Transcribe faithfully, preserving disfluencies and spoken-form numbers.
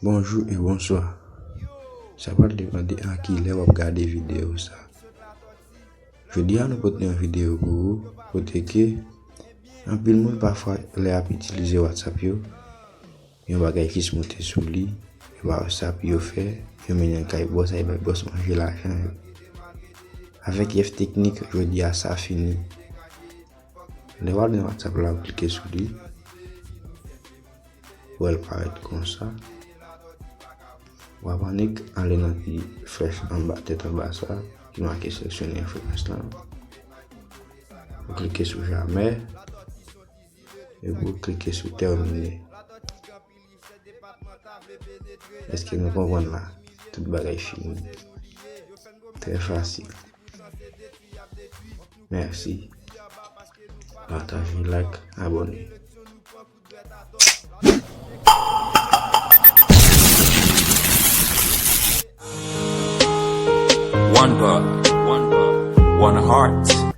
Bonjou e bonswa. Sa pral depann de a ki lè w ap gade videyo sa. Jodi a nou pote yon videyo pou ou, kote ke anpil moun pafwa lè y ap itilize WhatsApp yo, yon bagay jis moute sou li, e pa sa pou yo fè, yo mennen l kay bòs, ay bay bòs manje lajan yo. Avèk Yef Teknik, jodi a sa fini. Lè w al nan WhatsApp la, w klike sou li, w wè l parèt konsa. W ap annik ale nan ti flèch anba, tèt anba sa, ki make seleksyone enfrekans lan. Ou klike sou jamè, epi ou klike sou tèmine. Èske nou konprann la? Tout bagay fini. Trè fasil. Mèsi. Pataje, like, abòne. One God, one God, one heart.